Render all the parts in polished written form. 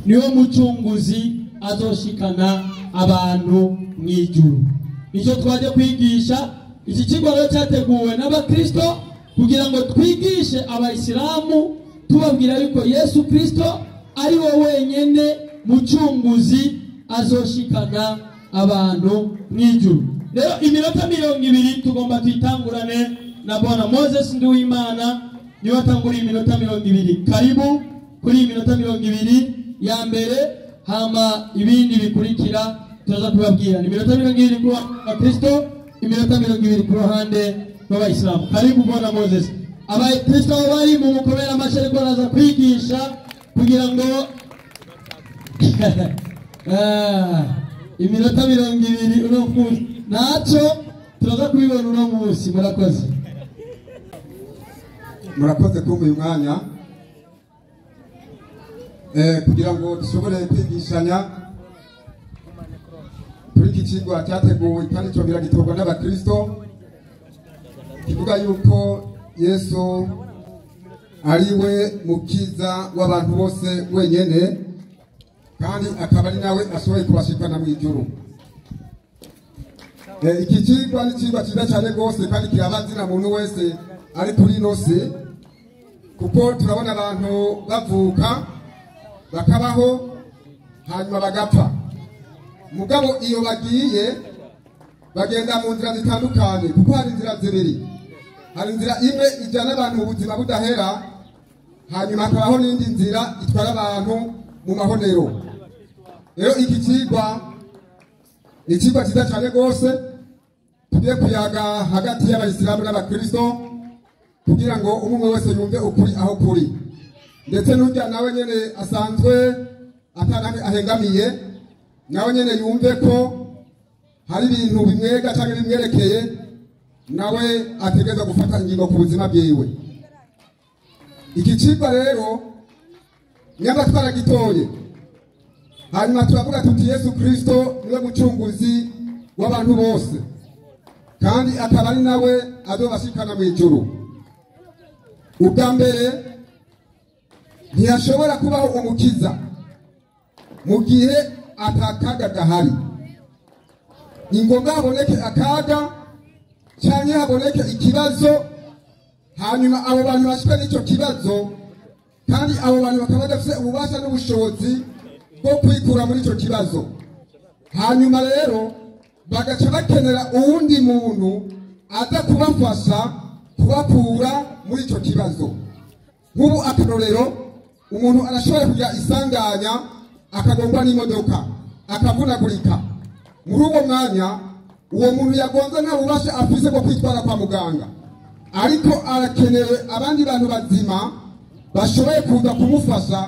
niwe mucunguzi azoshikana abantu mu ijuru. Nicyo twaje kwigisha. Iki kigo rero cyateguwe n'abakristo kugira ngo twigishe abayisilamu, tubabwira yuko Yesu Kristo ari we wenyene mucunguzi azoshikana abantu mu ijuru. Rero iminota 20 tugomba tuyitangurane na Bwana Moses Nduwimana, niwe atangura iminota 20. Karibu kuri iyi minota 20 ya mbere, hama ibindi bikurikira turaza kubabwira. Ni iminota 20 ku bakristo, iminota 20 ku ruhande rw'abayisilamu. Karibu Bwana Moses. Abakristo bari mu mukomera amashyi, ariko baraza kwigisha kugira ngo iminota 20 uno munsi ntacyo turaza kubibona uno munsi. Murakoze. Murakoze kumva uyu mwanya kugira ngo dushobore kwigishanya kuri iki kigwa cyateguwe kandi cyongera gitorwa n'abakristo, kivuga yuko Yesu ari we mukiza w'abantu bose wenyene, kandi akaba ari nawe ashoboye kubashikana mu ijuru. Iki kigwa ni ikigwa cyiza cyane rwose, kandi kirabazina muntu wese ari kuri ino si, kuko turabona abantu bavuka bakabaho hanyuma bagapfa. Mugabo iyo bagiye bagenda mu nzira zitandukanye, kuko hari inzira zibiri. Hari inzira imwe ijyana abantu mu buzima budahera, hanyuma hakabaho n'indi nzira itwara abantu mu mahonero. Rero iki kigwa ni ikigwa cyiza cyane rwose, tugiye kuyaga hagati y'abayisilamu n'abakristo kugira ngo umwe wese yumve ukuri aho kuri, ndetse n'urya nawe nyene asanzwe atanamwe ahengamiye, nawe nyene yumve ko hari ibintu bimwega cyangwa bimwerekeye, nawe ategereza gufata ingingo ku buzima bwiwe. Iki kigwa rero nyamba twaragitoye, hanyuma turavuga tuti Yesu Kristo niwe mucunguzi w'abantu bose, kandi akaba ari nawe azobashikana mu ijuru. Ubwa mbere ntiyashobora kubaho umukiza mu gihe atakaga gahari. Ni ngombwa haboneke akaga cyangwa haboneke ikibazo, hanyuma abo bantu bashika n'icyo kibazo, kandi abo bantu bakaba badafite ububasha n'ubushobozi bwo kwikura muri icyo kibazo. Hanyuma rero bagaca bakenera uwundi muntu aza kubafasha kubakura muri icyo kibazo. Nk'ubu akarorero, umuntu arashobora kugira isanganya akagongwa n'imodoka akavunagurika. Muri uwo mwanya uwo muntu yagonze nta bubasha afise bwo kwitwara kwa muganga, ariko arakenewe abandi bantu bazima bashoboye kuza kumufasha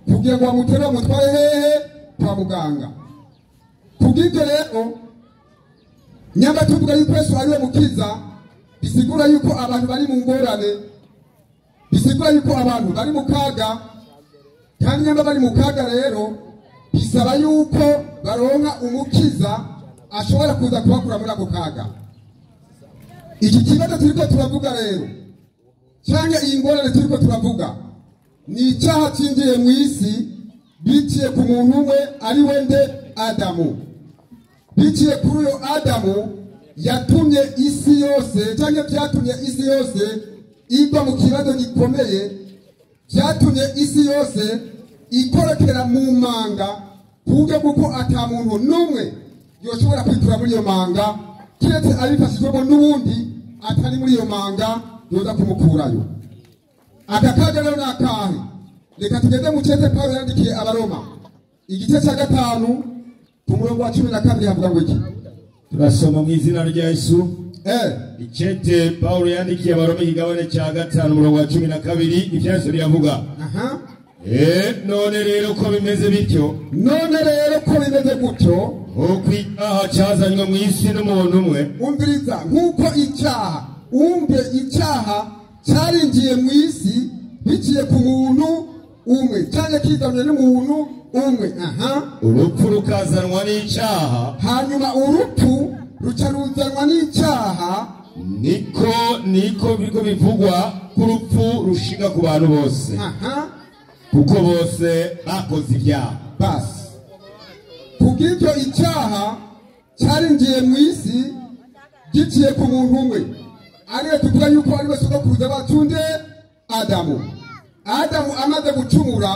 kugira ngo bamutere bamutware hehe? Kwa muganga. Kubw'ibyo rero nyamba tuvuga yuko Yesu ari we mukiza, bisigura yuko abantu bari mu ngorane, bisigura yuko abantu bari mu kaga, kandi nyamba bari mu kaga rero bisaba yuko baronka umukiza ashobora kuza kubakura muri ako kaga. Iki kibazo turiko turavuga rero, cyangwa iyi ngorane turiko turavuga, ni icyaha cinjiye mu isi biciye ku muntu umwe ari we nde? Adamu. Biciye kuri uyo Adamu yatumye isi yose, cyangwa byatumye isi yose igwa mu kibazo gikomeye, byatumye isi yose ikorokera mu manga, ku buryo bw'uko ata muntu n'umwe yoshobora kwikura muri iyo manga, kiretse abifashijwemo n'uwundi atari muri iyo manga yoza kumukurayo. Aka kaga rero ni akahe? Reka tugeze mu cete Pawulo yandikiye Abaroma igice cya 5 ku murongo wa 12, havuga ngo iki? Turasoma mu izina rya Yesu. Icete Pawulo yandikiye Abaroma igabane cya 5 umurongo wa 12, ivyanditswe biravuga. None rero ko bimeze bityo, none rero ko bimeze gutyo, nk'uko icyaha cyazanywe mu isi n'umuntu umwe, umviriza, nk'uko icyaha, umve, icyaha cyarinjiye mu isi biciye ku muntu umwe, cyangwa kizanywe n'umuntu umwe. Urupfu rukazanwa n'icyaha, hanyuma urupfu ruca ruzanwa n'icyaha, niko biriko bivugwa ko urupfu rushika ku bantu bose. Kuko bose bakoze ibyaha. Basi kubw'ibyo icyaha cyarinjiye mu isi giciye ku muntu umwe, ariwe tuvuga yuko ari we sogokuruza wacu nde? Adamu. Adamu amaze gucumura,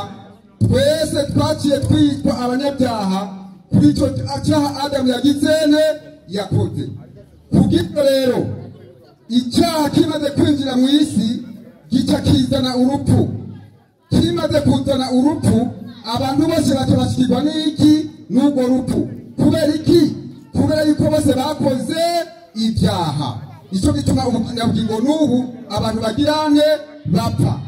twese twaciye twitwa abanyabyaha kuri icyo cyaha Adamu yagizene yakoze. Kubw'ibyo rero icyaha kimaze kwinjira mu isi gica kizana urupfu. Kimaze kuzana urupfu, abantu bose baca bashikirwa n'iki? N'urwo rupfu. Kubera iki? Kubera yuko bose bakoze ibyaha. Icyo gituma ubugingo n'ubu abantu bagirane bapfa.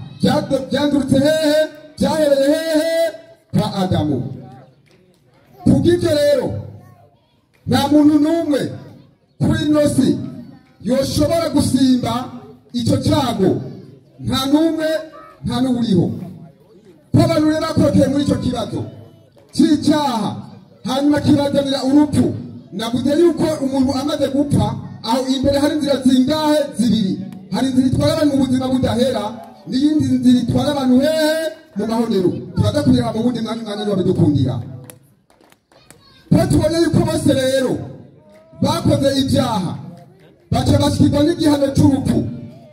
Byandurutse hehe? Byahereye hehe? Kwa Adamu. Kubw'ibyo rero nta muntu n'umwe kuri ino si yoshobora gusimba icyo cyago, nta n'umwe, nta n'uriho. Ko abantu rero bakorokeye muri icyo kibazo cy'icyaha, hanyuma kibazanira urupfu. Navuze yuko umuntu amaze gupfa, aho imbere hari inzira zingahe? Zibiri. Hari inzira itwara abantu mu buzima budahera, n'iyindi nzira itwara abantu hehe? Mu mahonero. Turaza kubireba mu wundi mwanya, umwanya wabidukundira. Ko tubonye yuko bose rero bakoze ibyaha baca bashikirwa n'igihano cy'urupfu,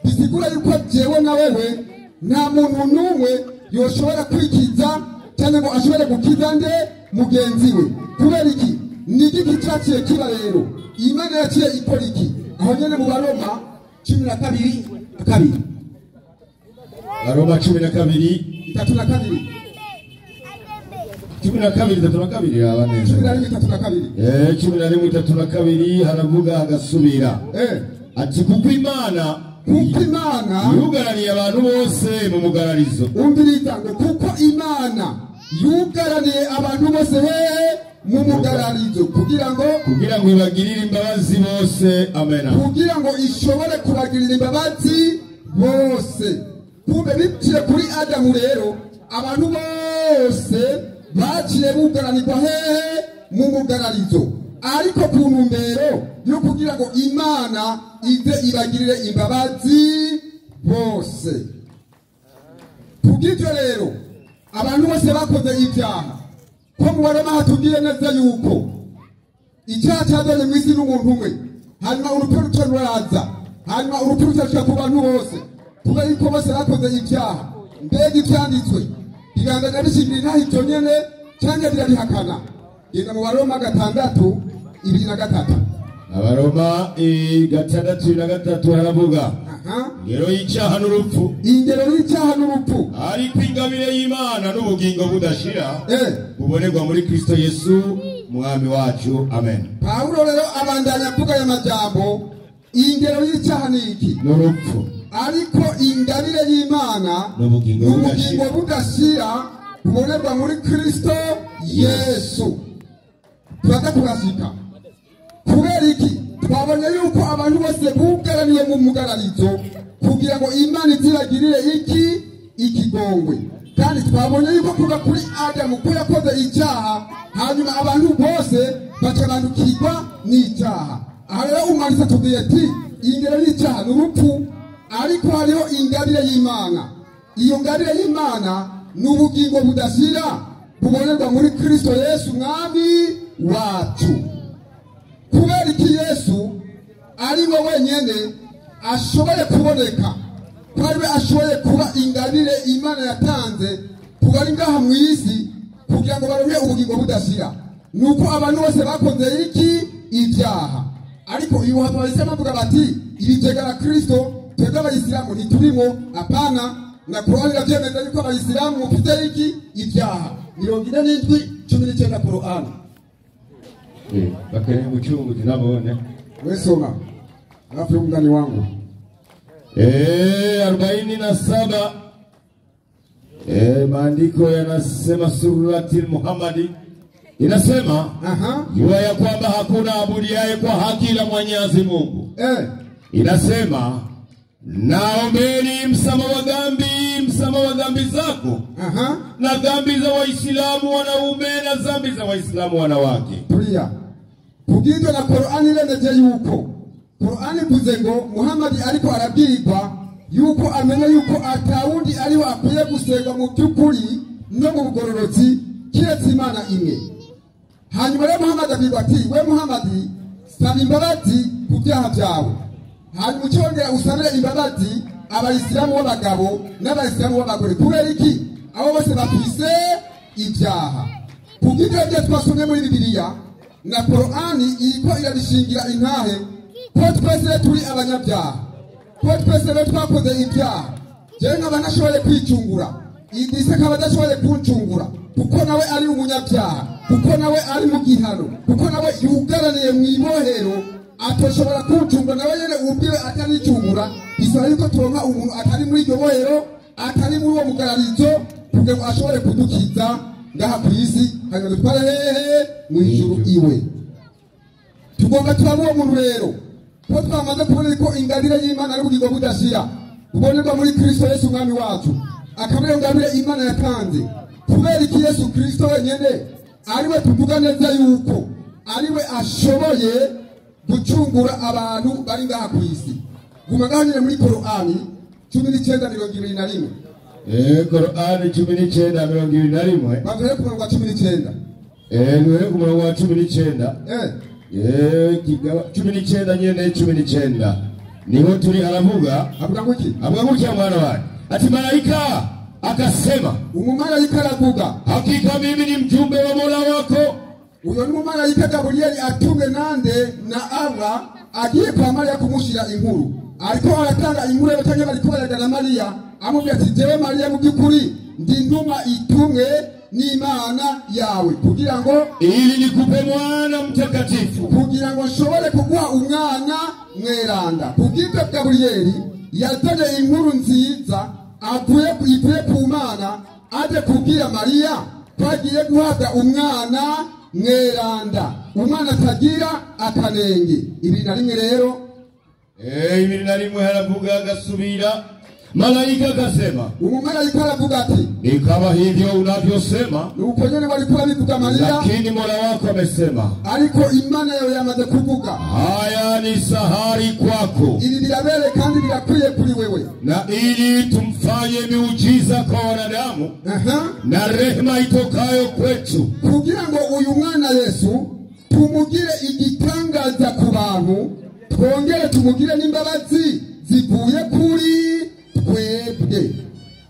bisigura yuko jewe na wewe nta muntu n'umwe yoshobora kwikiza cyangwa ngo ashobore gukiza nde? Mugenzi we. Kubera iki? Ni igiki cyaciye kiba rero? Imana yaciye ikora iki? Aho nyene mu Baroma 12:2. Baroma 12 32. 12:32 yaba neza. 11:32. 11:32 haravuga agasubira. Ati kuko Imana kuko Imana yugaraniye abantu bose mu mugararizo. Umviriza ngo kuko Imana yugaraniye abantu bose hehe? Mu mugararizo, kugira ngo ibagirire imbabazi bose. Amena. Kugira ngo ishobore kubagirira imbabazi bose. Kumbe biciye kuri Adamu rero abantu bose baciye bugaranirwa hehe? Mu mugararizo, ariko ku ntumbero yo kugira ngo Imana ize ibagirire imbabazi bose. Kubw'ibyo rero abantu bose bakoze ibyaha, ko mu Baroma hatubwiye neza yuko icyaha cyazanye mu isi n'umuntu umwe, hanyuma urupfu ruca ruraza, hanyuma urupfu ruca ku bantu bose, kubera yuko bose bakoze ibyaha. Mbega ibyanditswe biganza bishingira intaha ibyo nyene cyangwa birabihakana? Genda mu Baroma 6:23. Abaroma 6:23 haravuga ingero y'icyaha n'urupfu. Ingero y'icyaha n'urupfu, ariko ingabire y'Imana n'ubugingo budashira bubonerwa muri Kristo Yesu mwami wacu. Amen. Pawulo rero abandanya avuga aya majambo, ingero y'icyaha ni iki? N'urupfu. Ariko ingabire y'Imana n'ubugingo budashira bubonerwa muri Kristo Yesu. Turaza kurashika. Kubera iki? Twabonye yuko abantu bose bugaraniye mu mugararizo kugira ngo Imana izibagirire iki? Ikigongwe. Kandi twabonye yuko kuva kuri Adamu ko yakoze icyaha, hanyuma abantu bose baca bandukirwa n'icyaha. Aha rero umwanditsi atubwiye ati ingero y'icyaha ni urupfu, ariko hariho ingabire y'Imana. Iyo ngabire y'Imana ni ubugingo budashira bubonerwa muri Kristo Yesu mwami wacu. Kubera iki Yesu ari we wenyene ashoboye kuboneka, ko ari we ashoboye kuba ingabire Imana yatanze ku bari ngaha mu isi kugira ngo baronke ubugingo budashira, nuko abantu bose bakoze iki? Ibyaha. Ariko uyu abayisilamu bavuga bati ibi byegara Kristo, twebwe abayisilamu ntiturimo. Apana, na Korani irabyemeza yuko abayisilamu mufite iki? Ibyaha. 47:19 Korani. Bakeneye umucunguzi nabone. Wewe soma. Alafu mndani wangu. 47. Maandiko yanasema surati Muhammadi inasema jua ya kwamba hakuna abudiaye kwa haki ila Mwenyezi Mungu. Inasema naombeni msamaha wa dhambi, msamaha wa dhambi zako na dhambi za Waislamu wanaume na dhambi za Waislamu wanawake. Tulia. Kubw'ibyo na Korani iremeje yuko Korani ivuze ngo Muhammad ariko arabwirwa Yuko amenya yuko atawundi ariwe akwiye gusenga mu by'ukuri no mu bugororotsi kiretse Imana imwe. Hanyuma rero Muhammad abwirwa ati we Muhammad, saba imbabazi ku byaha byawe, hanyuma ucyongera usabire imbabazi abayisilamu b'abagabo n'abayisilamu b'abagore. Kubera iki? Abo bose bafise ibyaha. Kubw'ibyo byo twasomye muri Bibiliya na Korani iriko irabishingira intahe ko twese turi abanyabyaha, ko twese rero twakoze ibyaha. Jewe nkaba ntashoboye kwicungura, Idrisa akaba adashoboye kuncungura, kuko nawe ari umunyabyaha, kuko nawe ari mu gihano, kuko nawe yugaraniye mu ibohero, atoshobora kuncungura, nawe nyene ubwiwe ataricungura. Bisaba yuko turonka umuntu atari muri iryo bohero, atari muri uwo mugararizo, kugira ngo ashobore kudukiza ngaha ku isi, hanyuma dutware hehe? Mu ijuru iwe. Tugomba turaba uwo muntu rero, ko twamaze kubona ko ingabire y'Imana ari ubugingo budashira bubonerwa muri Kristo Yesu umwami wacu, akaba ariyo ngabire Imana yatanze. Kubera iki Yesu Kristo wenyene ariwe tuvuga neza yuko ariwe ashoboye gucungura abantu bari ngaha ku isi. Guma ngaho nyene muri Korani 19:21. Korani 19:21. Bavuye ku murongo wa 19. Duhere ku murongo wa 19. Kigaba 19 nyene 19. Niho turi. Aravuga, avuga ngo iki? Avuga gutya mwana wanjye, ati malaika akasema, umumarayika aravuga, hakika mimi ni mjumbe wa Mola wako. Uyo ni umumarayika Gaburiyeli atumwe nande? Na Allah, agiye kwa Mariya kumushira inkuru. Ariko aratanga inkuru rero, cyangwa bariko baragana Mariya, amubwira ati jewe Mariya mu by'ukuri ndi intumwa itumwe n'Imana yawe kugira ngo ili nikupe mwana mtakatifu, kugira ngo nshobore kuguha umwana mweranda. Kubw'ibyo Gaburiyeli yazanye inkuru nziza avuye ivuye ku Mana, aje kubwira Mariya ko agiye guhabwa umwana mweranda, umwana atagira akanenge. 21 rero. 21 haravuga, agasubira malaika akasema, umumarayika aravuga ati ikawa hivyo unavyosema, nuko nyene wariko urabivuga Mariya, lakini Mola wako amesema, ariko Imana yawe yamaze kuvuga, haya ni sahari kwako, ibi birabere kandi birakwiye kuri wewe, na ili tumfanye miujiza kwa wanadamu, na rehema itokayo kwetu, kugira ngo uyu mwana Yesu tumugire igitangaza ku bantu, twongere tumugire n'imbabazi zivuye kuri twebwe.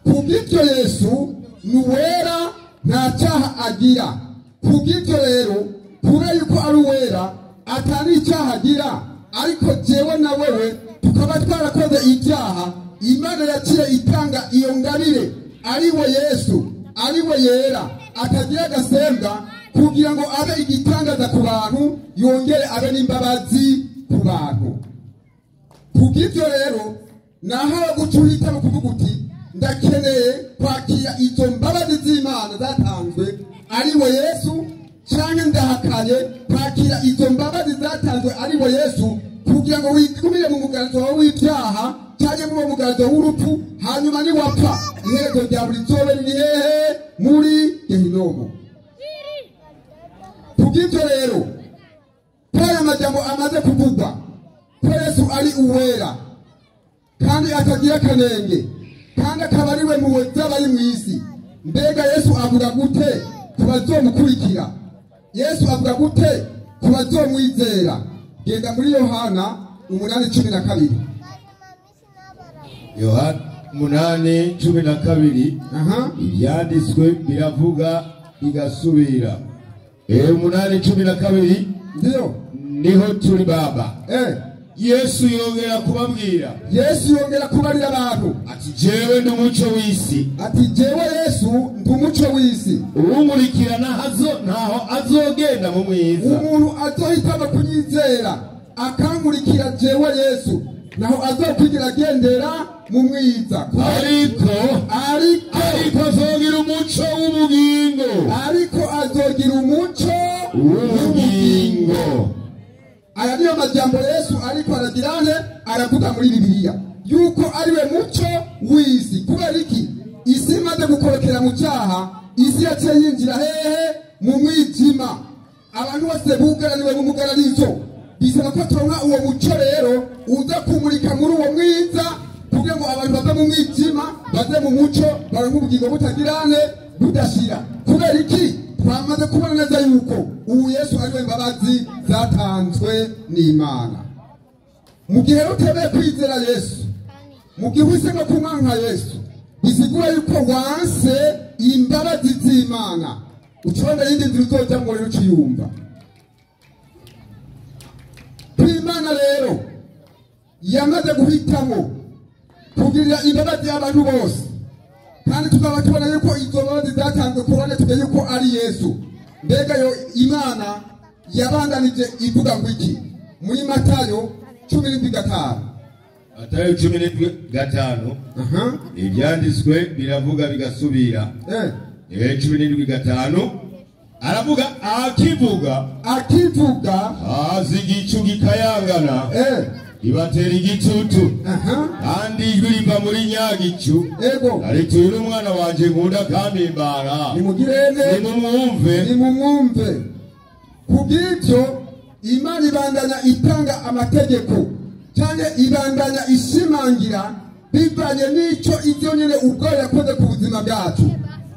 Kubw'ibyo Yesu ni uwera, nta cyaha agira. Kubw'ibyo rero, kubera yuko ari uwera atari icyaha agira, ariko jewe na wewe tukaba twarakoze ibyaha, Imana yaciye itanga iyo ngabire ariwe Yesu, ariwe yera atagira agasembwa, kugira ngo abe igitangaza ku bantu, yongere abe n'imbabazi ku bantu. Kubw'ibyo rero, naho guca uhitamo kuvuga uti ndakeneye kwakira izo mbabazi z'Imana zatanzwe ariwe Yesu, canke ndahakanye kwakira izo mbabazi zatanzwe ariwe Yesu, kugira ngo wigumire mu mugararizo wawe w'ibyaha, canke muri uwo mugararizo w'urupfu, hanyuma niwapfa iherezo ryawe rizobe riri hehe? Muri Gehinomu. Kubw'ibyo rero, ko aya majambo amaze kuvugwa ko Yesu ari uwera kandi atagira akanenge, kandi akaba ariwe muwe z'abari mu isi, mbega Yesu avuga gute ku bazomukurikira? Yesu avuga gute ku bazomwizera? Genda muri Yohana 8:12. Yohana 8:12. Ibyanditswe biravuga bigasubira. 8:12. Ndiyo. Niho turi baba. Yesu yongera kubabwira, Yesu yongera kubarira abantu ati jewe ndi umuco w'isi, ati jewe Yesu ndi umuco w'isi, uwunkurikira ntaho azogenda mu mwiza. Umuntu azohitamo kunyizera akankurikira jewe Yesu, naho azokwigira agendera mu mwiza, ariko azogira umuco w'ubugingo, ariko azogira umuco w'ubugingo. Aya niyo majambo Yesu ariko aragirane aravuga muri Bibiliya yuko ariwe muco w'isi. Kubera iki? Isi imaze gukorokera mu cyaha, isi yaciye yinjira hehe? Mu mwijima. Abantu bose bugaraniwe mu mugararizo. Bisaba ko turonka uwo muco rero uza kumurika muri uwo mwiza, Kugira ngo abantu bave mu mwijima baze mu muco, baronke ubugingo butagirane budashira. Kubera iki? Twamaze kubona neza yuko ubu Yesu ari we mbabazi zatanzwe n'Imana. Mu gihe utemeye kwizera Yesu, mu gihe uhisemo kumwanka Yesu, bisigura yuko wanse imbabazi z'Imana. Ucibona yindi nzira uzojamwo rero uciyumva. Kw'Imana rero yamaze guhitamo kugirira imbabazi abantu bose, kandi tukaba tubona yuko izo mbabazi zatanzwe kubone tumenye yuko ari Yesu. Mbega yo Imana yabandanije ivuga ngo iki muri Matayo 17:5? Matayo 17:5. Ibyanditswe biravuga bigasubira. 17:5 aravuga akivuga haza igicu gikayangana ibatera igitutu, kandi ijwi riva muri nyagicu ariko uyu umwana wanje nkunda kampimbara, nimugirene nimumwumve. Nimumwumve. Kubw'ibyo Imana ibandanya itanga amategeko cyane, ibandanya ishimangira bivanye n'icyo ibyo nyine ubwayo yakoze ku buzima bwacu.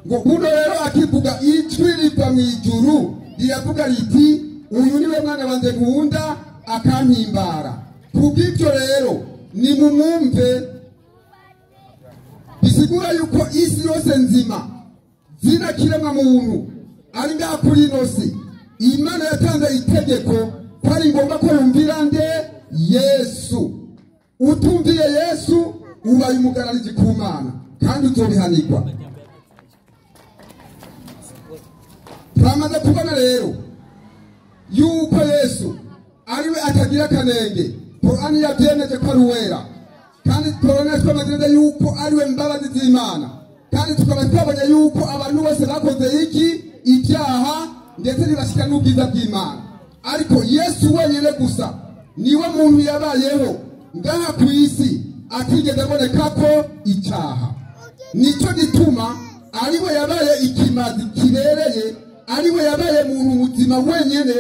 Ngo buno rero akivuga ijwi riva mu ijuru riravuga riti uyu niwe mwana wanje nkunda akampimbara. Kubw'ibyo rero nimumwumve. Bisigura yuko isi yose nzima zina kiremwa muntu ari ngaha kuri ino si, Imana yatanze itegeko ko ari ngombwa ko yumvira nde? Yesu. Utumviye Yesu ubaye umugarariji ku Mana kandi uzobihanirwa. Twamaze kubona rero yuko Yesu ariwe atagira akanenge. Korani yabyemeje ko ari uwera, kandi Korani twamaze yuko ariwe mbabazi z'Imana, kandi tukaba twabonye yuko abantu bose bakoze iki? Ibyaha, ndetse ntibashika n'ubwiza bw'Imana. Ariko Yesu wenyine gusa niwe muntu yabayeho ngaha ku isi atigeze aboneka ko icyaha. Nicyo gituma ariwe yabaye ikimazi kibereye, ariwe yabaye muntu muzima wenyine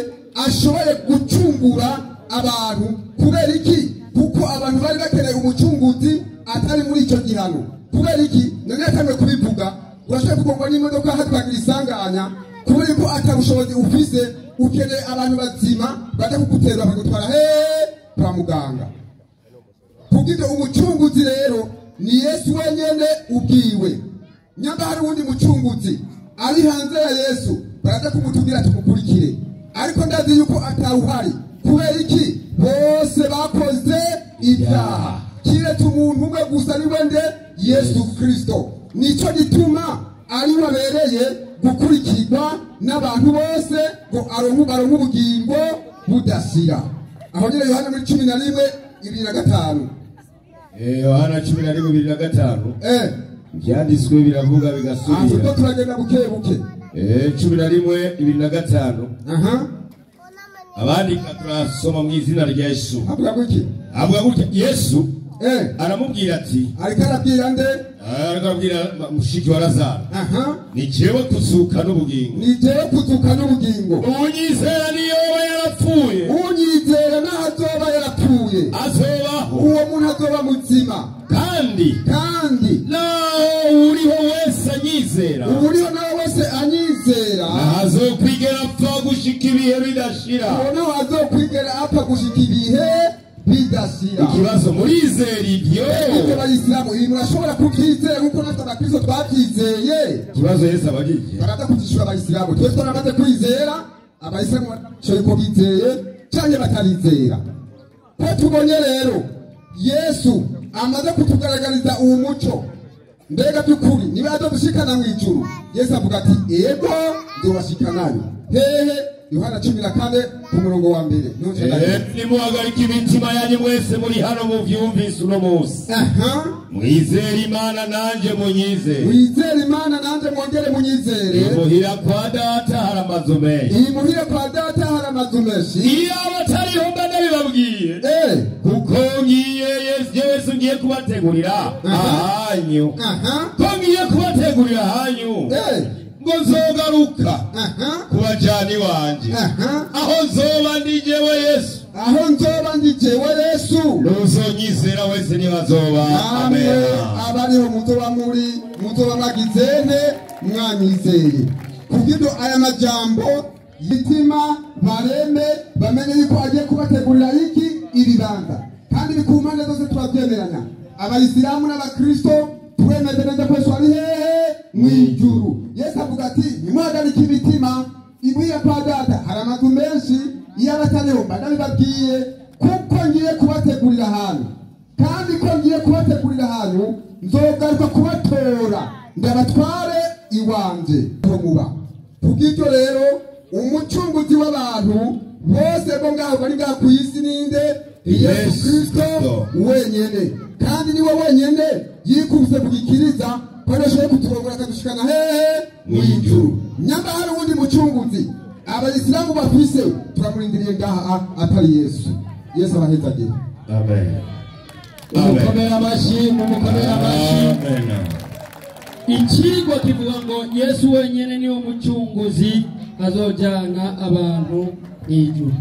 ashoboye gucungura abantu. Kubera iki? Kuko abantu bari bakeneye umucunguzi atari muri icyo gihano. Kubera iki? None yatangiye kubivuga, urashobora kugongwa n'imodoka hatwagira isanganya, kubera ko atabushobozi ufise, ukeneye abantu bazima baje kugutera bakagutwara kwa muganga. Kubw'ibyo umucunguzi rero ni Yesu wenyene ubwiwe. Nyamba hari uwundi mucunguzi ari hanze ya Yesu, baraza kumutubwira tumukurikire, ariko ndazi yuko atawuhari. Kubera iki? Bose bakoze ibyaha, kiretse umuntu umwe gusa niwe nde? Yesu Kristo. Nicyo gituma ari wabereye gukurikirwa n'abantu bose ngo aronke ubugingo budashira. Aho nyine Yohana muri 11:25. Yohana 11:25. Ibyanditswe biravuga bigasubira. Aho turagenda buke buke. 11:25. Abandika turasoma mu izina rya Yesu. Avuga iki? Avuga gutya Yesu aramubwira ati, ariko arabwira nde? Ariko arabwira mushiki wa Lazaro. Ni jewe kuzuka n'ubugingo. Ni jewe kuzuka n'ubugingo. Unyizera niyo yarapfuye. Unyizera naho azoba yarapfuye, azobaho. Uwo muntu azoba muzima. Kandi naho uriho wese anyizera, uriho nawe wese anyizera, ntazokwigera apfa gushika ibihe bidashira. Uwo nawe azokwigera apfa gushika ibihe bidashira. Ikibazo murizera ibyo? Ibyo bayisilamu ibi murashobora kubyizera nkuko natwe abakristo twabyizeye. Ikibazo Yesu abagije baraza kugishura abayisilamu. Twe twaramaze kwizera, abayisilamu bashoboye kubizeye cyangwa batarizera. Ko tubonye rero Yesu amaze kutugaragariza uwo muco, mbega by'ukuri niba azodushikana mu ijuru? Yesu avuga ati ego nzobashikanayo. Hehe? Yohana 14 ku murongo wa 1. Nimuhagarike imitima yanyu mwese muri hano muvyumvise uno munsi. Mwizere Imana nanje munyizere. Mwizere Imana nanje mwongere munyizere. Imuhira kwa data hari amazu menshi. Imuhira kwa data hari amazu menshi. Iyo abatariho mba ndabibabwiye. Kuko ngiye Yesu ngiye kubategurira ahanyu. Ko ngiye kubategurira ahanyu. Ngo nzogaruka kubajana iwanje. Aho nzoba ndi jewe Yesu. Aho nzoba ndi jewe Yesu, n'uzonyizera wese nibazoba. Namwe abariho muzoba muri muzoba mwagizene mwanyizeye. Kubw'ibyo aya majambo yitima bareme bamenye yuko agiye kubategurira iki ibibanza, kandi ni ku mpande zose turabyemeranya. Abayisilamu n'abakristo twemeze neza ko Yesu ari hehe? Mu ijuru. Yesu avuga ati nimuhagarike imitima, imuhira kwa data hari amazu menshi, iyo abatariho mba ndabibabwiye, kuko ngiye kubategurira ahantu, kandi ko ngiye kubategurira ahantu nzogaruka kubatora ndabatware iwanje aho muba. Kubw'ibyo rero umucunguzi w'abantu bose bo ngaho bari ngaho ku isi ninde? Yesu Kristo wenyene. Kandi niwe wenyene yikubise ku gikiriza ko adashoboye kuturongora akadushikana hehe? Mu ijuru. Nyamba hari uwundi mucunguzi abayisilamu bafise, turamurindiriye ngaha atari Yesu. Yesu abahezagire. Amen. Mumukomere amashyi, mumukomere amashyi. Amen. Ikigwa kivuga ngo Yesu wenyene niwe mucunguzi azojana abantu mw'ijuru.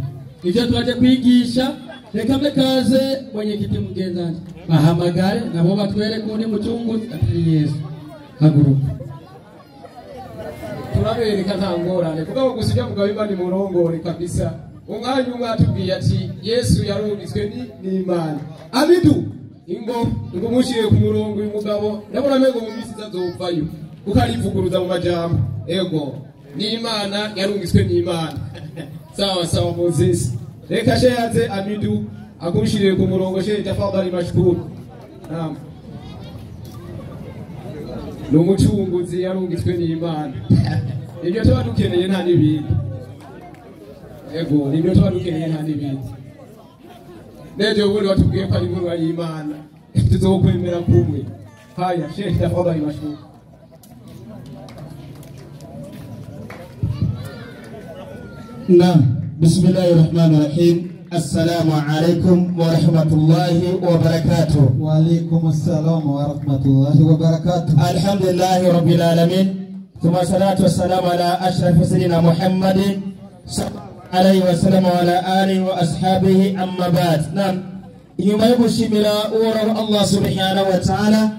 Ivyo twaje kwigisha, reka mbe kaze mwenyekiti mugenzanje bahamagare nabo batwereke undi mucunguzi atari Yesu. Haguruka. Turabereka nta ngorane, kuko gusa ibyo mugabo Imana imurongore kabisa. Umwanya umwe atubwiye ati Yesu yarungitswe n'Imana. Amidu ingo ngo mushire ku murongo uyu mugabo, ndabona amengo mu minsi izazopfayo kuko arivuguruza mu majambo. Ego n'Imana yarungitswe n'Imana. Sawa sawa Moses. Reka sheyaze Amidu akushire ku murongo. Shehe tafadhali mashukuru. Naam. Ni umucunguzi yarungitswe n'Imana. Ibyo tuba dukeneye nta n'ibindi. Ego nibyo tuba dukeneye nta n'ibindi. Nejo ubundi watubwiye ko ari inkuru y'Imana, tuzokwemera kumwe. Haya shehe tafadhali mashukuru. Naam, bismillahirrahmanirrahim. Assalamu alaikum wa rahmatullahi wa barakatuh. Wa alaikum assalam wa rahmatullahi wa barakatuh. Alhamdulillahi rabbil alamin. Thumma salatu wassalamu ala ashraf sayyidina Muhammadin sallallahu alayhi wa sallam wa ala alihi wa ashabihi, amma ba'd. Naam, inyuma yo gushimira Uhoraho Allah subhanahu wa ta'ala,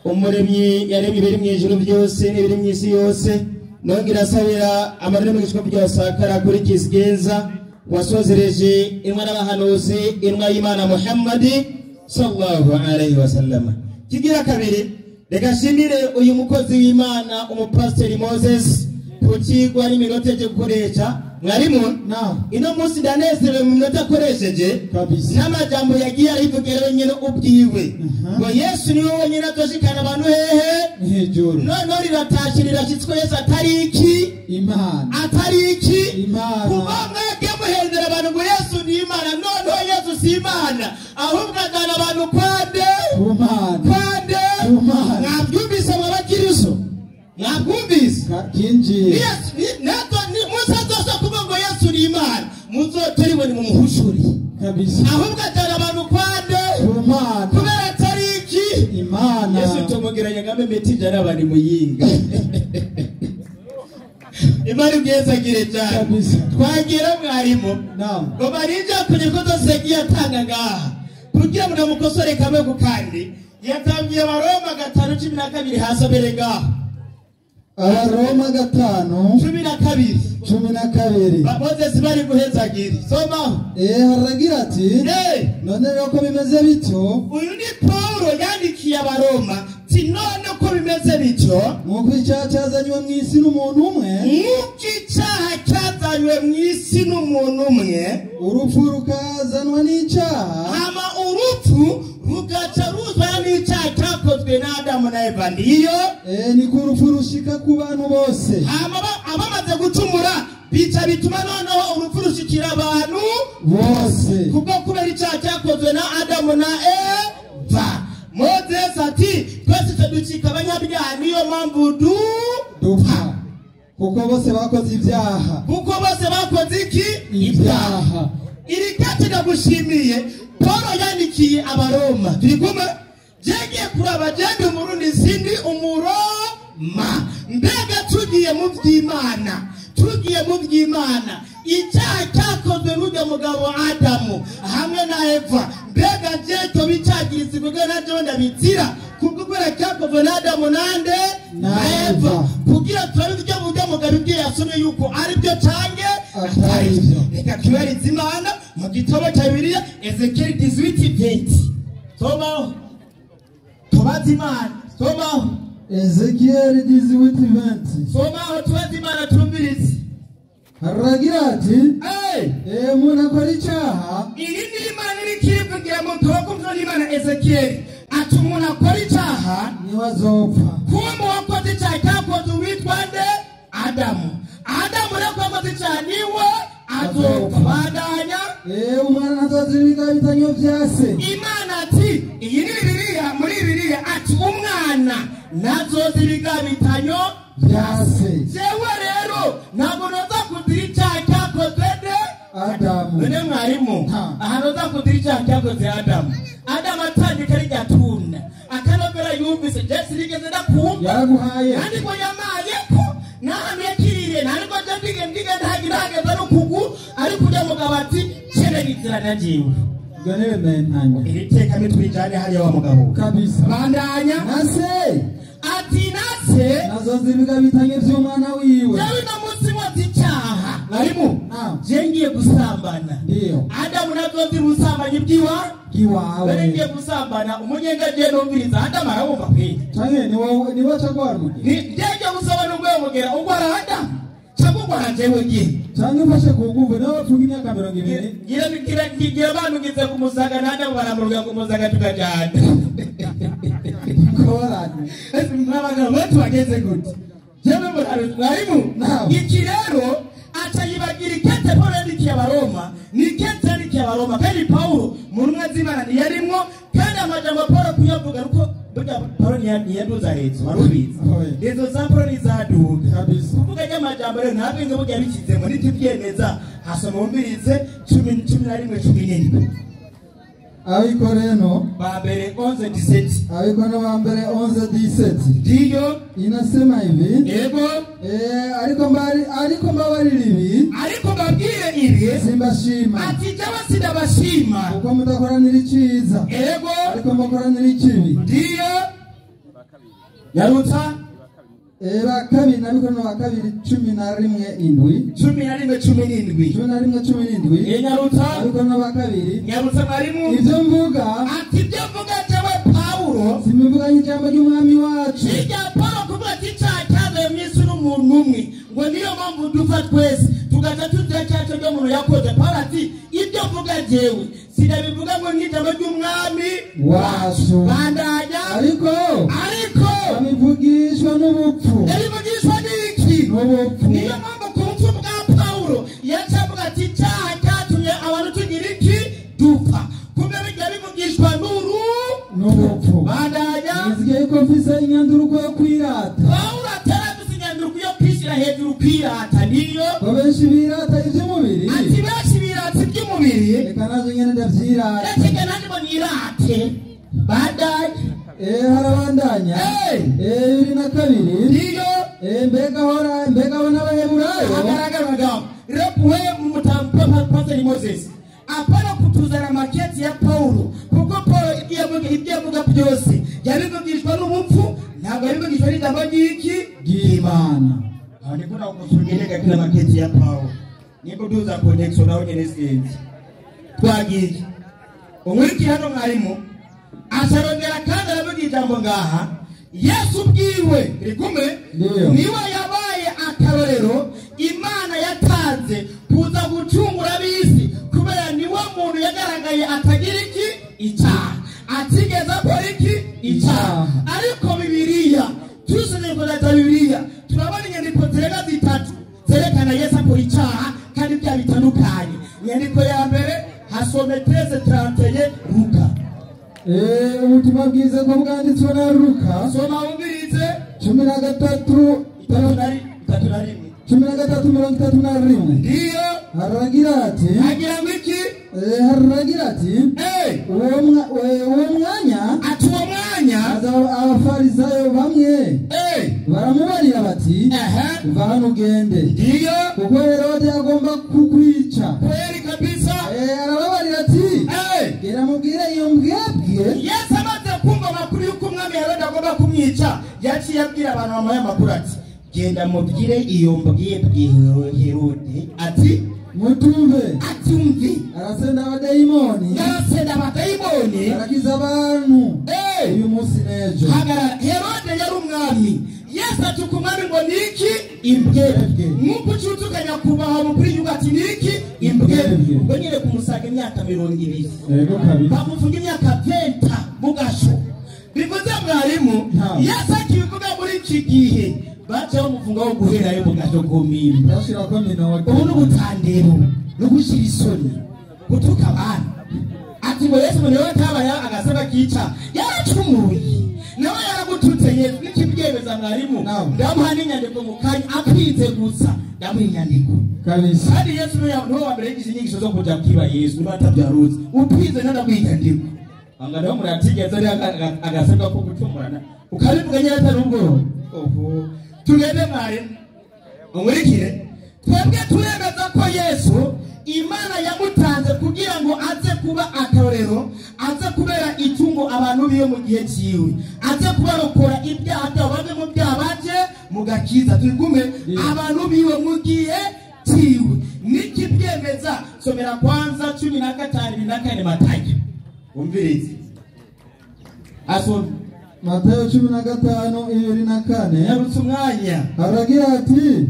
umuremyi yaremye ibiri mu ijuru byose n'ibiri mu isi yose, nongera asabira amarembo y'ishwa byose akara kuri Kizigenza wasozereje inwa n'abahanuzi, inwa y'Imana Muhammadi sallallahu alayhi wa sallam. Kigira kabiri, reka shimire uyu mukozi w'Imana umupasiteri Moses ku kigwa n'iminota yaje gukoresha. Mwarimu, ino munsi ndanezerewe mu minota akoresheje n'amajambo yagiye arivugira wenyine ubwiwe, ngo Yesu niwe wenyine azoshikana abantu hehe? Hejuru. Noneho riratashe rirashyitswe Yesu atari iki? Imana. Atari iki? Imana. Kuba mwebwe muhendera abantu ngo Yesu ni Imana, noneho Yesu si Imana, ahubwo ajyana abantu kwande? Ku Mana. Kwande? Ku Mana. Mwabyumvise mwa bakiristo? Mwabyumvise? Kinjiye. Musazosa kuvuga ngo Yesu ni Imana, muzoturibone mu muhushuri kabisa. Ahubwo ajyana abantu kwande? Ku Mana. Kubera atari iki? Imana. Yesu tumugeranya nka meti jana muyinga. Imana ibwezagire cyane. Twagira mwarimu ngo barinja kunyako zose yagiye atanga ngaha kugira ngo namukosore kamwe ku kandi. Yatangiye Abaroma 5:12 hasi abere ngaho. Abaroma 5:12. 12. Moses bari guhezagira. Somaho. Haragira ati none rero ko bimeze bityo. Uyu ni Paulo yandikiye Abaroma ati none ko bimeze bityo, nk'uko icyaha cyazanywe mu isi n'umuntu umwe, nk'uko icyaha cyazanywe mu isi n'umuntu umwe, urupfu rukazanwa n'icyaha, hama urupfu rugaca ruzana n'icyaha cyakozwe na Adamu na Eva. Ndiyo niko urupfu rushika ku bantu bose. Hama abamaze gucumura bica bituma noneho urupfu rushikira abantu bose, kubwo kubera icyaha cyakozwe na Adamu na Eva. Moses ati twese tuducika abanyabyaha, niyo mpamvu dupfa, kuko bose bakoze ibyaha. Kuko bose bakoze iki? Ibyaha. Iri kati ndagushimiye Paulo yandikiye Abaroma. Turi kumwe? Jegiye kuraba jende umurundi sindi umuroma. Mbega tugiye mu by'Imana, tugiye Tugiye mu by'Imana, icyaha cyakozwe n'ujya mugabo Adamu hamwe na Eva, mbega jeto bicagiriza kuko nabyo ndabizira kubwo kubera cyakozwe na Adamu nande na Eva, kugira turabe ibyo mujya mugabo ibyo yasomye yuko ari byo cange atari byo. Reka tubarize Imana mu gitabo cya Bibiliya Ezekiel 18:20. Somaho tubaze Imana, somaho Ezekiel 18:20. Somaho tubaze Imana tumvirize. Haragira ati umuntu akora icyaha. Iri ni Imana iri kirivugira mu gitabo n'Imana Ezekiel ati umuntu akora icyaha niwe azopfa. Kumbe wakoze icyaha cyakoze uwitwa nde? Adamu. Adamu rero wakoze icyaha niwe azopfa. Bandanya. Umwana ntazazira ibitanyo vya se. Imana ati iyi ni Bibiliya, muri Bibiliya ati umwana ntazozira ibitanyo vya se. Jewe rero ntabwo noza kuzira icyaha cyakozwe nde? Adamu. None mwarimu aha noza kuzira icyaha cyakoze Adamu. Adamu atandika rijya tuna akanogera yumvise Jesi rigeze ndakumva yaraguhaye kandi ngo yamaye ko nahantu yakirire ntabwo nje ndige ndige ntageza no kugu ariko ujya mugabo ati cene nizira najiwe ganere mentanya iri teka nitwijane hariya wa mugabo kabisa. Bandanya nase ati nase nazozibiga bitanye vy'umwana wiwe. Jewe no munsi wazi icyaha mwarimu je ngiye gusambana. Ndiyo Adamu nazozira ubusambanyi bwiwa bwiwawe. None ngiye gusambana umunyenga je numviriza Adamu arabumva kweli canke ni waca gwaruge ni ngiye gusaba n'ubwo mugera ugwara Adamu cyangwa ugwara jewe giye canke ufashe ku nguvu nawe bafunga imyaka 20. Ngira ngira ngira bantugize ku musaga na Adamu baramuruga ku musaga tukajana. Korane mwabagabo batwageze gute? Jewe mwarimu iki rero aca yibagira ikete Paulo yandikiye Abaroma, ni ikete yandikiye Abaroma kandi Paulo mu ntumwa z'Imana ntiyarimwo, kandi amajambo Paulo kuyavuga nuko burya Paulo ntiyaduza leta warubizi izo za Paulo ntizaduga kuvuga ry'amajambo rero ntabwo ingo burya bikizemo nitubyemeza. Hasoma wumvirize 11:17. Abikoreno ba mbere 11:17. Abikoreno ba mbere 11:17. Ndiyo inasema hivi. Yego. Ariko mbabarira ibi. Ariko mbabwire ibi. Simbashima. Ati jewe sindabashima. Kuko mudakoranira iciza. Yego. Ariko mukoranira ikibi. Ndiyo. Yarutsa. Ba kabiri n'Abikorino ba kabiri 11:7. 11:17. 11:17. Nyarutsa. Abikorino ba kabiri. Nyarutsa mwarimu. Ivyo mvuga. Ati ibyo mvuga jewe Paulo. Simbivuga ijambo ry'umwami wacu. Kijya Paulo kuvuga ati icyaha cyazaye mw'isi n'umuntu umwe ngo niyo mpamvu dupfa twese tugaca tuzira cyacu ryo muntu yakoze. Paulo ati ibyo mvuga jewe sinabivuga ngo n'ijambo ry'umwami wacu. Bandanya. Ariko abivugishwa n'ubupfu. Yabivugishwa n'iki? N'ubupfu. Niyo mpamvu ku bupfu bwa Paulo yaca avuga ati icyaha cyatumye abantu tugira iki? Dupfa. Kumbe bijya bivugishwa n'ubupfu. Bandanya. Nizigeye ko mfise inyanduruko yo kwirata. Paulo atarafise inyanduruko yo kwishyira hejuru kwirata niyo. Ko benshi birata ivy'umubiri. Ati benshi birata ivy'umubiri. Reka naje nyene ndavyirata. Reka nanjye ngo nirate. Bandanya. Harabandanya. 22. Ndiyo. Mbega hora mbega n'Abaheburayo. Hagaragara magambo. Rero wewe mutampa Pastor Moses. Apana kutuzana maketi ya Paulo kuko Paulo ibyo avuga byose yabivugishwa n'ubupfu ntabwo yabivugishwa n'ijambo ry'iki ry'Imana. Aho ndiko nakusugereka kila maketi ya Paulo niko duza connection nawe nyene sinzi twagiye umwiki hano mwarimu asharongera kandi aravuga ijambo ngaha Yesu bwiwe rigume niwe yabaye akarorero Imana yatanze kuza gucungura ab'isi kubera niwe muntu yagaragaye atagira iki icyaha atigeze akora iki icyaha. Ariko Bibiliya tusomye za Bibiliya turabona inyandiko zirenga zitatu zerekana Yesu akora icyaha kandi bya bitandukanye. Inyandiko ya mbere hasome 13:31 Luka. Ubutumwa bwiza ko bwanditswe na Luka. Soma wumvirize 13 13:31. Ndiyo. Haragira ati. Agira ngo iki? Haragira ati. Uwo mwanya. Ati uwo mwanya. Abafarisayo bamwe. Baramubarira bati va hano ugende, ndiyo, kuko Herode agomba kukwica. Kweli kabisa. Arababarira ati gera mubwire iyo mbwebwe. Yesu amaze kumva amakuru y'uko umwami Herode agomba kumwica, yaciye abwira abantu bamuhaye amakuru ati genda mubwire iyo mbwebwe Herode ati mutumve, ati umve, arasenda abadayimoni, arasenda abadayimoni, arakiza abantu uyu munsi n'ejo. Hagarara. Herode yari umwami. Yesu atuka umwami ngo niki? Imbwebwe. Nk'uko ucutuka nyakubahwa mukuru w'igihugu ati niki? Imbwebwe. Ubwo nyine kumusaga imyaka 20. Yego kabisa. Bamufunga imyaka 20 mu gasho. Bivuze mwarimu, Yesu akibivuga muri iki gihe baca bamufunga wo guherayo mu gasho komimba. Ubu n'ubutandero no gushyira isoni gutuka abantu. Ati ngo Yesu niwe atabaye agasaba kica yaracumuye, nawe yaragututse. Yesu nikibyemeza mwarimu, ndamuha n'inyandiko mu kanya apinze gusa, ndamuha inyandiko kabisa. Kandi Yesu niwe wa mbere yigisha inyigisho zo kuja kwiba. Yesu niba atabyarutse upinze nanaguha inyandiko anganaho muratigeze ari agasabwa ko gucumurana ukabivuga nyine atari ubwo. Oho, tugende mwarimu, umurikire. Twebwe turemeza ko Yesu Imana yamutanze kugira ngo aze kuba akarorero, aze kubera itungo abantu biyo mu gihe cyiwe, aze kubarokora ibyaha byabo bave mu byaha baje mu gakiza. Turigume abantu biwe mu gihe cyiwe. Niki byemeza? Somera kwanza 15:24 Matayo. Umvirize. Asome. Matayo 15:24. Yarutse umwanya. Aragira ati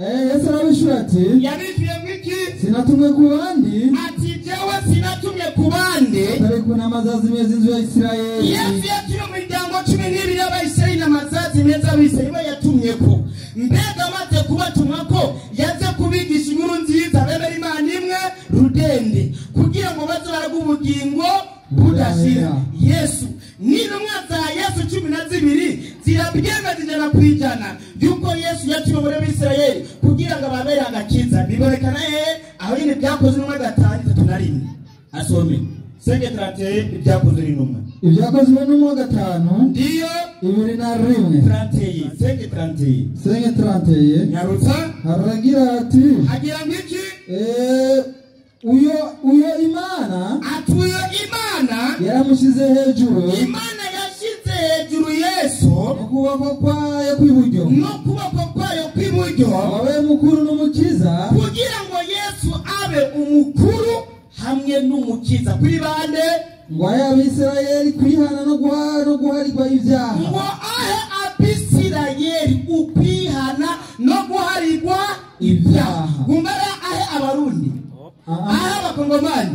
Yesu arabishura ati yabishuye mwiki? Sinatumwe ku bandi, ati jewe sinatumye ku bandi, atari ku n'amazazi meza inzu ya Isirayeli. Yesu yatumye imiryango 12 y'Abayisirayeli n'amazazi meza abisirayeli we yatumye ko. Mbega amaze kubatuma ko yaze kubigisha inkuru nziza bemera Imana imwe rudende, kugira ngo baze baraga ubugingo budashira. Yesu n'intumwa za Yesu 12 zirabyemeza 100% yuko Yesu yatumwe muri Abisirayeli kugira ngo ababere agakiza. Bibonekana aho nyine byakozwe n'intumwa 5:31. Asome 5:31 ibyakozwe n'intumwa. Ibyakozwe n'intumwa 5 ndiyo 21. 31 5:31 5:31. Nyarutsa. Aragira ati agira ngiki? Uyo Imana atuyo Imana yaramushize hejuru. Imana yashize hejuru Yesu ukuboko kwayo kw'iburyo, n'ukuboko kwayo kw'iburyo, abe mukuru n'umukiza, kugira ngo Yesu abe umukuru hamwe n'umukiza kuri bande? Ngo ahe Abisirayeli kwihana no guharirwa ibyaha. Ngo ahe Abisirayeli ukwihana no guharirwa ibyaha. Gumbara ahe Abarundi, ahe Abakongomani,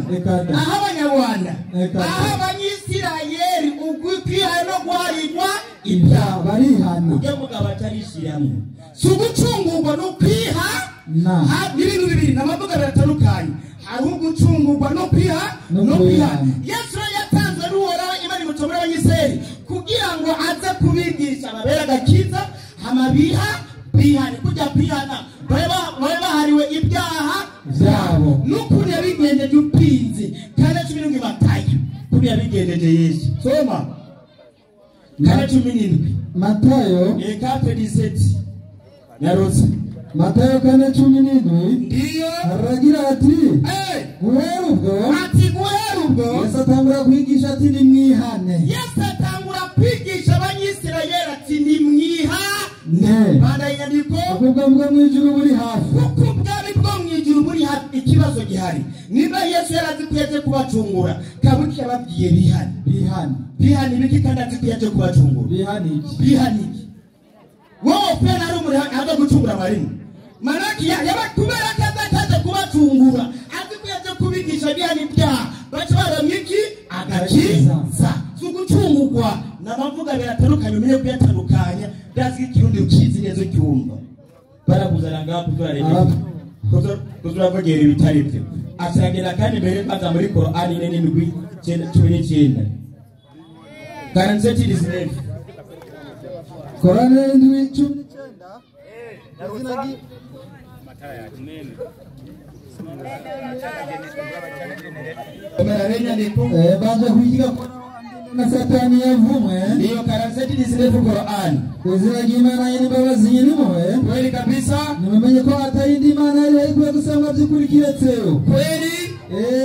ahe Abanyarwanda, ahe Abanyisirayeli ukwihana no guharirwa ibyaha. Barihana. Ujya mugabo atarishiramo. Si ugucungurwa no kwiha ibintu bibiri n'amavuga biratandukanye. Hari ugucungurwa no kwiha no kwihana. Yesu yatanzwe n'Uhoraho Imana imutomera Abanyisirayeli kugira ngo aze kubigisha ababera agakiza hama biha bihane. Kujya kwihana bari bahariwe ibyaha byabo. N'ukuntu yabigenjeje upinze 4:17 Matayo. Ukuntu yabigenjeje Yesu. Soma 4:17 Matayo 4:17. Nyarutse. Matayo 4:17. Ndiyo. Aragira ati guhera ubwo, ati guhera ubwo Yesu atangura kwigisha ati nimwihane. Yesu atangura kwigisha Abanyisirayeli ati nimwihane. Banda inyandiko kuko ubwami bwo mu ijuru buri hafi. Kuko ubwami bwo mu ijuru buri hafi. Ikibazo gihari niba Yesu yarazi ko yaje kubacungura, kabuki yababwiye bihane. Bihane. Bihane ibiki kandi azi ko yaje kubacungura? Bihane iki? Bihane iki? Wowe pe nari umuri aza gucungura mwarimu. Manaki yaba kubera kaza kubacungura, azi ko yaje kubigisha bihane ibyaha, baca baramye iki? Agakiza. Si ugucungurwa n'amavuga biratandukanye, umenye kuyatandukanya. Ndazi ikirundi ukizi neza ucyumva. Barakuzana ngaha kuzurareba kuzuravugera ibitari byo. Acaragenda kandi mbere aza muri Korani 4:7 19. 47:19. Korani 4:19. Baje kwiga Na Satani yavumwe. Ndiyo karaseti disinefu Qur'an. Izina ry'Imana y'imbabazi nyir'impuhwe. Kweli kabisa. Nimumenye ko atayindi Imana yari ikwiye gusangwa by'ukuri kiretseyo. Kweli.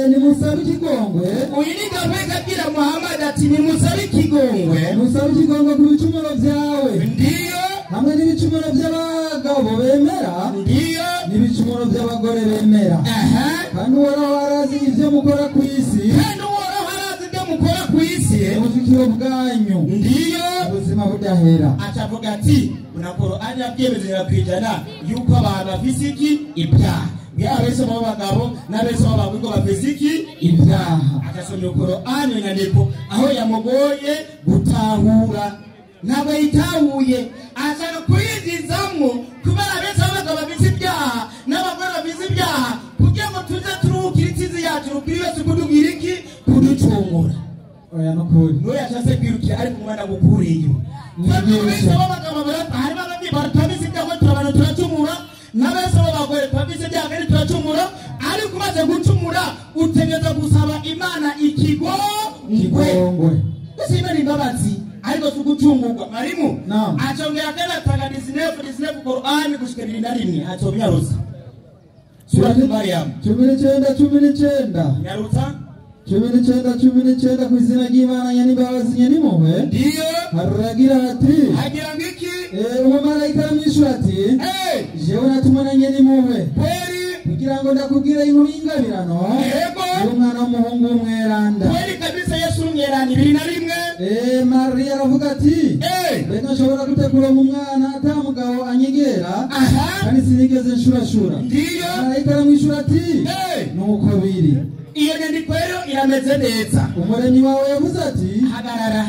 Nimusabe ikigongwe. Uyu ni Gahweka abwira Muhammad ati nimusabe ikigongwe. Musabe ikigongwe ku bicumuro byawe. Ndiyo. Hamwe n'ibicumuro by'abagabo bemera. Ndiyo. N'ibicumuro by'abagore bemera. Aha. Kandi Uhoraho arazi ibyo mukora ku isi. Kandi Uhoraho arazi ibyo mukora ku isi. Ubushikiro bwanyu. Ndiyo. Ubuzima budahera. Acavuga ati na Qur'ani yabyemeza kwijana yuko abantu bafise iki ibyaha. Abese b'abagabo n'abese b'abagore bafise iki ibyaha. Agasomera Qur'ani inyandiko aho yamugoye gutahura. Ntabwo yitahuye ashaka kuyinjizamwo kubera abese b'abagabo bafise ibyaha n'abagore bafise ibyaha kugira ngo tuze turuhukire insinzi yacu rukiri wese kudugira iki kuducungura. Oya nukuri. N'uyu yashatse kwirukira ariko umwana gukuriye. Abese b'abagabo harimo ababyeyi batabise ibyaha turabantu turacumura n'abese b'abagore twabise ibyaha kandi turacumura ariko umaze gucumura utegereza gusaba Imana ikigongwe. Ese Imana imbabazi ariko si ugucungurwa. Mwalimu acongera kandi atanga disinefu Qur'ani gushika 21 acomyaruza. Surati Maryam 19 19. Nyarutsa 19 19 ku izina ry'Imana ny'imbabazi ny'impuhwe. Ndiyo. Haragira ati hagira ngiki umumarayika aramwishyura ati jewe natumwe na ny'impuhwe kweli kugira ngo ndakubwire inkuru y'ingabirano yego y'umwana w'umuhungu w'umweranda. Kweli kabisa Yesu umweranda 21. Mariya aravuga ati mbega nshobora gute kuronka umwana ata mugabo anyegera kandi sinigeze nshurashura. Ndiyo. Marayika aramwishyura ati nuko biri. Iyo nyandiko rero irameze neza. Umuremyi wawe yavuze ati hagarara.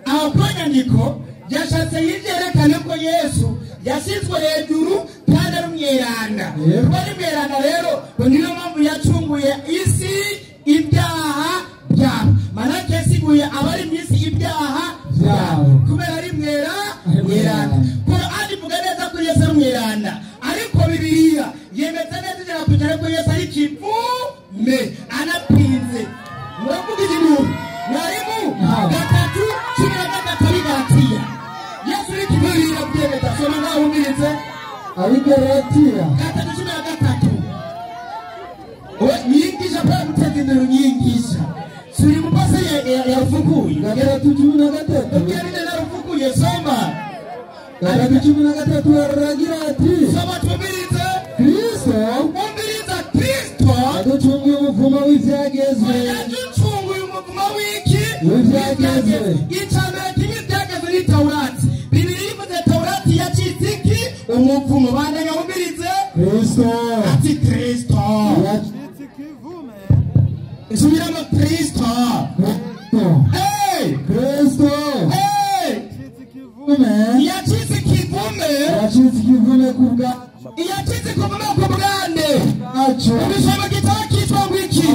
Aho ku nyandiko yashatse yerekana ko Yesu yashyizwe hejuru kandi ari umweranda. Kuba ari umweranda rero ngo niyo mpamvu yacunguye isi ibyaha byabo. Manake yasiguye abari mu isi ibyaha byabo kubera ari mweranda. Qur'ani ivuga neza ko Yesu ari umweranda ariko Bibiliya yemeza neza ijana ku ijana ko Yesu ari kivume anapinze. Muravuga ikintu mwarimu 3:13 Abigalatiya. Yesu ni kivume irabyemeza. Soma nawe umvirize. Abigalatiya 3:13. We nyingisha pale mtendero nyingisha. Suri mupase yarufukuye. 3:13. Ukiarinde narufukuye soma. 3:13 aragira ati soma tumvirize. Kristo umviriza Kristo yaducunguye umuvumo w'ivyagezwe. Yaducunguye umuvumo w'iki? W'ivyagezwe. Icambere kimwe ivyagezwe ni Taurati. Bibiliya ivuze Taurati yacitse iki? Umuvumo. Bandanya wumvirize. Kristo ati Kristo yacitse ikivume. Subiramo Kristo. Kristo yacitse ikivume. Yacitse ikivume ku bwa yacitse ikivume ku bwande. Ubisoma igitabo kitwa ngo iki?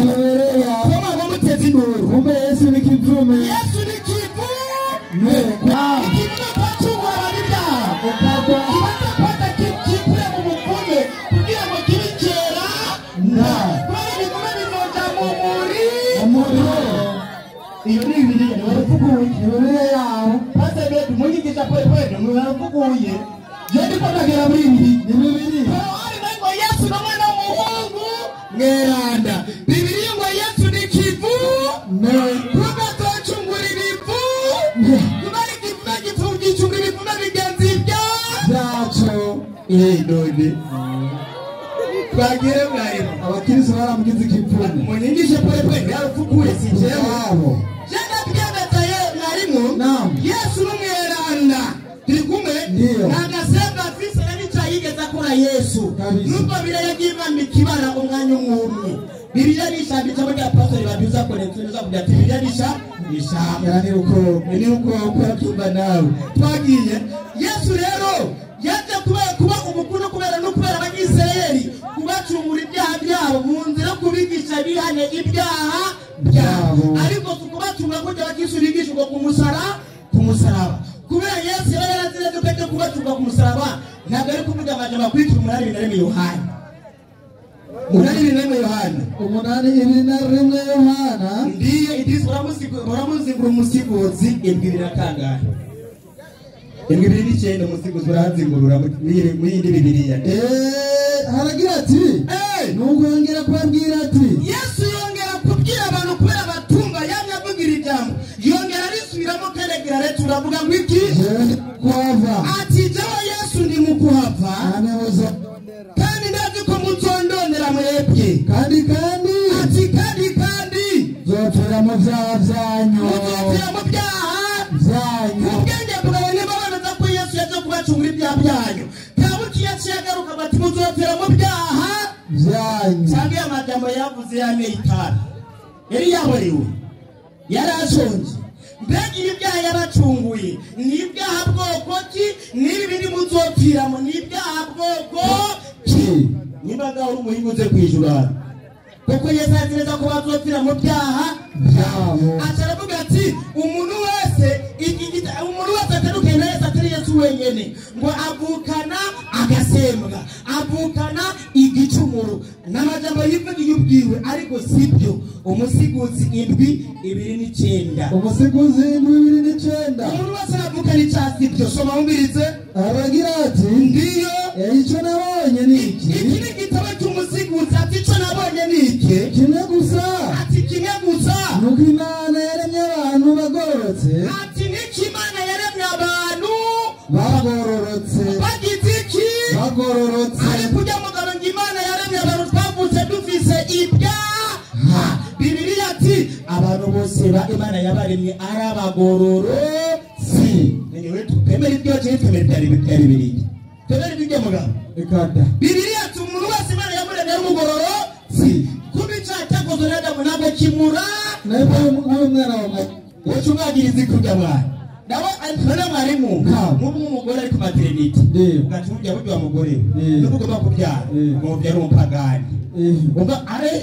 Koma ngo muteze induru. Kumbe Yesu ni kivume. Yesu ni kivume. Ikivume kwacungura abantu ibyaha. Kibanza kwanza kikure mu muvume kugira ngo kibe cyera. Kubera ibivume bizoja mu muriro. Iyo ni Bibiliya ntibarufukuye. Ni Bibiliya yawe. Pastor Bedu munyigisha kweli ntibarufukuye. Je ndiko ndagera muri Bibiliya. Ni Bibiliya. Korowani nayo ngo Yesu ni umwana w'umuhungu mweranda. Bibiliya ngo Yesu ni kivume. Kuba azocungura ibivume. Kubera ikivume gicunga ibivume bigenza byaco. None twagire mwarimu. Abakristo baramugize ikivume. Munyigishe kweli ntibarufukuye si jewe. Mwarimu Yesu n'umweranda turi kumwe nagasemba afise na nica yigeze akora Yesu nubwo Bibiliya yagiye imana ikibara umwanya umwe. Bibiliya ni ijambo ijambo rya pastori babyuza korekisiyo kugira ati Bibiliya ni ijambo ni uko urabyumva nawe. Twagiye Yesu rero yaje kubera kuba umukuru kubera no kubera Abanyisirayeli kubacungura ibyaha byabo mu nzira yo kubigisha bihane ibyaha byabo ariko kubacunga kujya bakisubigishwa ku musaraba kubera Yesu yari yarazi neza ko agiye kubacunga ku musaraba ntabwo ari kuvuga amajambo akurikira 8:1 Yohana. 8:21 Yohana. 8:21 Yohana. Ndiyo Idris uramuzigura umusiguzi 7 kangahe? 7:29 umusiguzi urazingurura muri indi Bibiliya. Haragira ati nuko yongera kubabwira ati Yesu yongera kubwira abantu kubera batumva yamye avugira ijambo yongera arisubiramo kandi agira ati turavuga ngo iki kuhava ati jewe Yesu ndi mu kuhava kandi ndazi ko muzondondera mwebwe kandi ati kandi zopfira mu byaha byanyu muzopfira mu byaha byanyu ubwenge bwawe niba bemeza ko Yesu yaje kubacungura ibyaha byanyu kabuki yaciye agaruka bati muzopfira mu byaha byanyu cyangwa amajambo yavuze yanyoye itabi yari yaborewe yari ashonje mbega ibi byaha yabacunguye ni ibyaha bwoko ki n'ibi biri muzopfiramo ni ibyaha bwoko ki niba ngaho uri umuhinga uze kwijurana kuko Yesu azi neza ko bazopfira mu byaha byabo aca aravuga ati umuntu wese umuntu wese atandukanye na Yesu atari Yesu wenyene ngo avukana agasembwa avukana igicumuro n'amajambo yivugiye ubwiwe ariko sibyo. Umusiguzi 7:29 umusiguzi 7:29 umuntu wese avukana icyaha sibyo. Soma wumvirize aragira ati ndiyo icyo nabonye ni iki iki ni igitabo cy'umusiguzi ati icyo nabonye ni iki kimwe gusa ati kimwe gusa nuko Imana yaremye abantu bagororotse ati niki Imana yaremye abantu bagororotse bagize iki bagororotse ariko ujya mugabo ngo Imana yaremye abantu twavutse dufise ibyaha Bibiliya ati abantu bose ba Imana yabaremye ari abagororotsi. Niwe twemera ibyo cyangwa twemera ibya Bibiliya twemera ibyo mugabo ikada Bibiliya ati umuntu wese Imana yamuremye ari umugororotsi kuba icyaha cyakozwe na Adamu ntabwo kimura nawe nk'uyu mwana wa wowe umwagiriza ikujya mwana nawe none mwarimu nk'ubu umugore ari ku maternity ugaca umubwira burya wa mugore nubwo ugomba kubyara ngo ubyare umupagani ubwo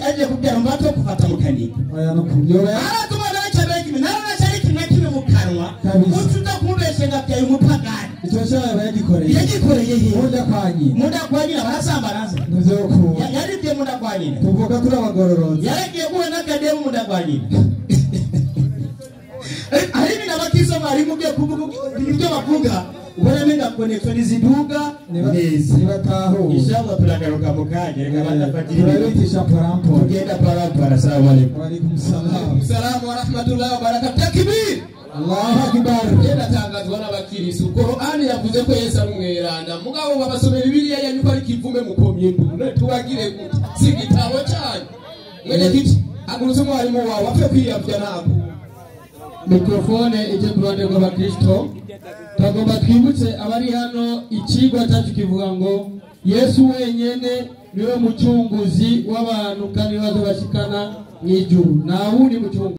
agiye kubyara umubati wo kufata mu kanwa aratuma nawe cyane kimwe nawe cyane kimwe kimwe mu kanwa uca uza kumubeshe ngo abyaye umupagani icyo cyaha yagikoreye yagikoreye he munda kwa nyina munda kwa nyina barasambaraza ntibyokunda yaribye munda kwa nyina tuvuga turi abagororotsi yaragiye guhura n'akademu munda kwa nyina hari ibintu abakristo mwarimu ugiye kuvuga ibyo bavuga ubona menga connection ziduga neza nibatahuye inshallah turagaruka mu kanya reka badafatira turabigisha parampara tugenda parampara. Assalamu alaikum. Wa alaikum salam. Salamu wa rahmatullahi wa barakatuh. Takbir. Allahu akbar. Natangazwa n'abakirisu Korani yavuze ko Yesu ari umweranda mugabo babasomera Bibiliya yanyu ko ari kivume mukomye nduru tubagire gute si igitabo cyanyu mwene kiti agurutse umwarimu wawe apfe kwiyavya ntabwo mikrofone ije ku ruhande rw'abakristo. Tugomba twibutse abari hano ikigwa cyacu kivuga ngo Yesu wenyene niwe mucunguzi w'abantu kandi bazobashikana mw'ijuru nta wundi mucunguzi.